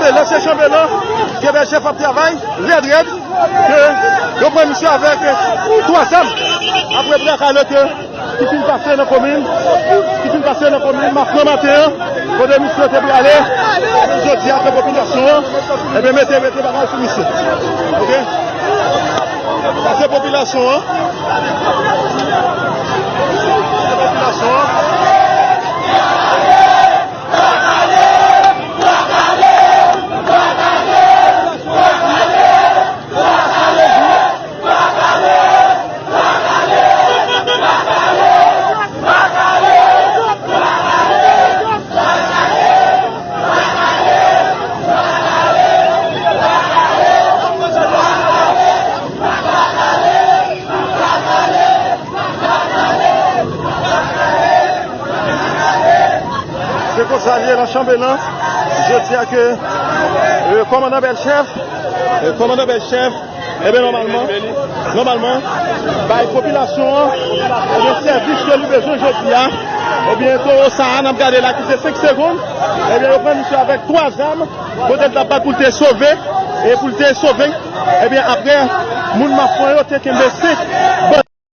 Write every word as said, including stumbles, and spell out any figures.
Lè se Chanbelan, ke bèl chèf ap travay rèd rèd, ke yo pran misye avèk twa zam. Apre twa kalòt ki fin pase nan komin, ki fin pase nan komin Mafran maten an, kote misye te prale, jodi a ke popilasyon an, ebyen, mete, mete bagay sou misye. Oke? Sa se popilasyon an. Sa se popilasyon an. Se konsa l ye nan Chanbelan. Jodi a ke, e, kòmandan Bèlchèf, e, kòmandan Bèlchèf, ebyen, nòmalman, nòmalman, bay popilasyon an, ebyen, sèvis ke li bezwen jodi a, ebyen, towo sa a, n ap gade la ki se senk segonn, ebyen, yo pran misye avèk twa zam, kote l t ap bat pou l te sove, e pou l te sove, ebyen, apre, moun Mafran yo te kenbe senk